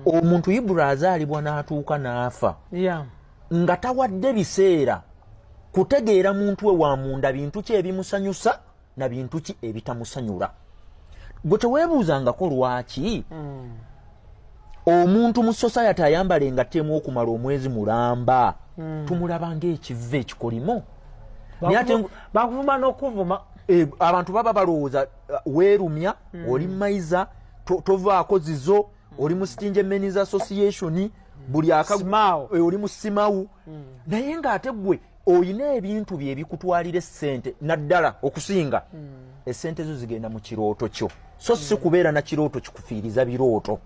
Omuntu Ibra azaalibwa n'atuuka n'afa nga tawadde biseera kutegeera muntu we wa munda, bintu ki ebimusanyusa na bintu ki ebitamusanyula. Gwe teweebuuzangako lwaki omuntu mu society ayambala engatto emu okumala omwezi mulamba, tumulaba ng'ekiva ekikolimo? Naye ate Bakuvuma n'okuvuma. Eh, abantu baba balowooza weerumya, oli maiza, tovaako zizo, oli mu Stingy Men's Association, buli aka Simaawo. Eh, oli mu simawu. Naye ng'ate gwe oyina ebintu bye ebikutwalira essente, naddala okusinga essente zo zigenda mu kirooto kyo, so si kubeera na kirooto kikufiiriza birooto.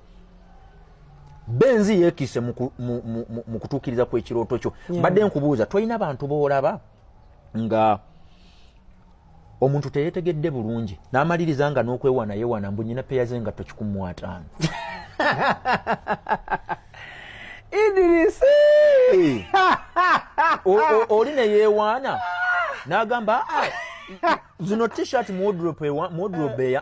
Benzi yeekise mu kutuukiriza kw'ekirooto kyo. Mbadde nkubuuza, tolina bantu boolaba nga omuntu teyetegedde bulungi n'amaliriza nga n'okwewana yewana, mbu nyina peya z'engatto 150? Idris. Oli ne yeewaana n'agamba, "Ah, zino T-shirt mu wardrobe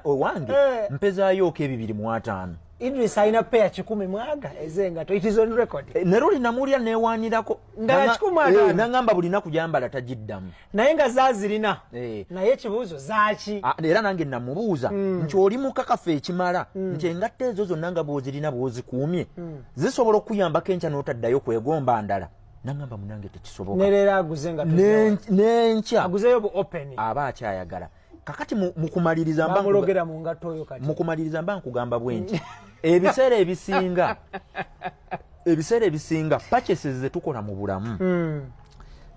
ewange mpezaayooko 250." Idris alina peya 100 mwaga ez'engato. It is on record. Eh, ne luli namulya neewaanirako. Nga 150. Eh, n'aŋŋamba buli naku gyambala tagiddamu. Naye nga zaazirina. Eh. Naye ekibuuzo, zaaki? Ah, era nange namubuuza nti oli mukakafu ekimala nti engatto ezo zonna nga bw'ozirina, bw'ozikuumye, zisobola okukuyambako enkya n'otaddayo kwegomba ndala? Nangamba, munange, tekisoboka. Nereero aguze nga N'enkya aguzeyo bu open. Aba akyayagala. Kakati mu kumaliriza Bamulogera mu ngatto oyo kati. Mu kumaliriza mba nkugamba bwe nti ebiseera ebisinga purchases ze tukola mu bulamu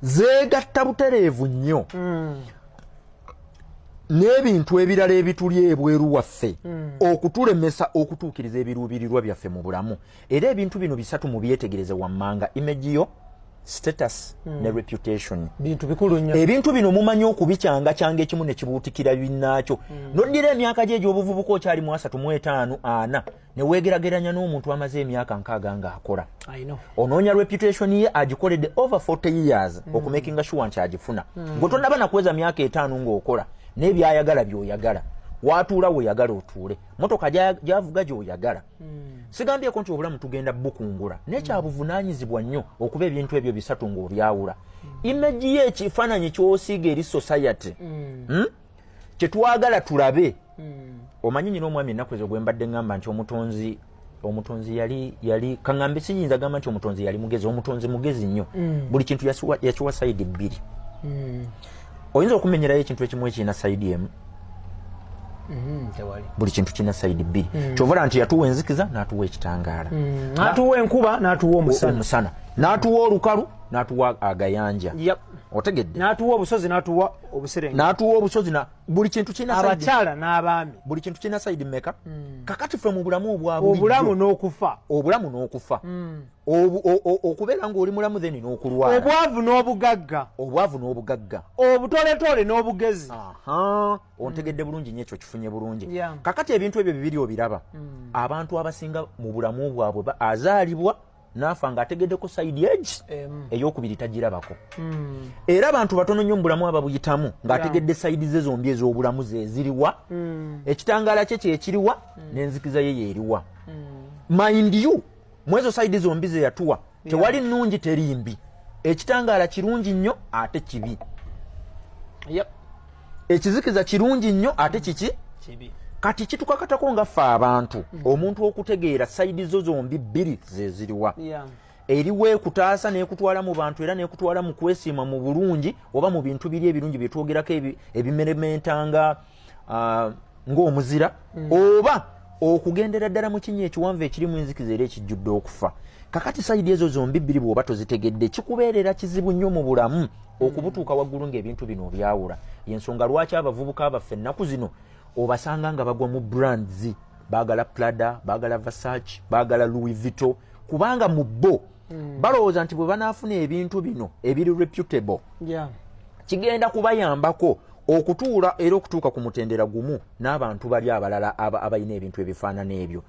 zeegatta butereevu nnyo n'ebintu ebirala ebituli ebweru waffe okutulemesa okutuukiriza ebiruubirirwa byaffe mu bulamu. Era ebintu bino bisatu mubyetegereze wammanga: image yo, status ne reputation. Bintu bikulu nnyo. Ebintu bino mumanyi okubicyangacyanga, ekimu ne kibuutikira binnaakyo. Noddira emyaka gye egy'obuvubuka, okyali mu 35, 40, ne weegerageranya n'omuntu amaze emyaka 60 ng'akola. I know. Onoonya reputation ye agikoledde over 40 years okumakinga sure nti agifuna. Gwe tonnaba nakuweza myaka 5 ng'okola, naye byayagala by'oyagala, watuula weeyagala otuule, motoka gy'avuga gy'oyagala. Sigambyeko nti obulamu tugenda bukungula, naye kyabuvunaanyizibwa nnyo okuba ebintu ebyo bisatu ng'obyawula. Image ye, ekifaananyi ky'osiiga eri society, Kyetwagala tulabe. Omanyi nyina omwami ennaku ezo gwe mbadde ŋŋamba nti omutonzi yali kaŋŋambe, siyinza gamba nti omutonzi yali mugezi. Omutonzi mugezi nnyo. Buli kintu yakiwa side bbiri. Oyinza okumenyerayo ekintu ekimu ekirina side emu? Tewali. Buli kintu kirina side bbiri. Kyova nti yatuwa enzikiza n'atuwa ekitangaala. N'atuwa enkuba, n'atuwa omusana. Omusana, n'atuwa olukalu, n'atuwa agayanja. Otegedde? N'atuwa obusozi, n'atuwa obuserenge. N'atuwa obusozi na buli kintu kirina Abakyala n'abaami. Buli kintu kirina side mmeka? Kakati ffe mu bulamu obwa bulijjo, Obulamu n'okufa. Obulamu n'okufa, okubeera ng'oli mulamu then n'okulwala. Obwavu n'obugagga. Obwavu n'obugagga. Obutoletole n'obugezi. Aha, ontegedde bulungi nnyo, ekyo kifunye bulungi. Kakati ebintu ebyo bibiri obiraba, abantu abasinga mu bulamu bwabwe azaalibwa n'afa ng'ategeddeko side egi Emu. eyokubiri tagirabako. Era abantu batono nnyo mu bulamu ababuyitamu ng'ategedde side ze zombi ez'obulamu ze ziriwa, ekitangaala kye kyekiriwa n'enzikiza ye yeeriwa. Mind you, mu ezo side zombi ze yatuwa tewali nnungi, teri mbi. Ekitangaala kirungi nnyo ate kibi. Ekizikiza kirungi nnyo ate kiki? Kibi. Kati kitukakatako nga ffe abantu, omuntu okutegeera side zo zombi bbiri ze ziriwa. Eriwo ekutaasa n'ekutwala mu bantu era n'ekutwala mu kwesiima mu bulungi oba mu bintu biri ebirungi bye twogerako ebimerementanga ng'omuzira, oba okugendera ddala mu kinnya ekiwanvu ekirimu enzikiza era ekijjudde okufa. Kakati side ezo zombi bbiri bw'oba tozitegedde, kikubeerera kizibu nnyo mu bulamu okubutuuka waggulu ng'ebintu bino obyawula. Yensonga lwaki abavubuka baffe ennaku zino obasanga nga bagwa mu brands, baagala Prada, baagala Versace, baagala Louis Vuitton, kubanga mu bo balowooza nti bwe banaafuna ebintu bino ebiri reputable, kigenda kubayambako okutuula era okutuuka ku mutendera gumu n'abantu bali abalala abalina ebintu ebifaanana ebyo.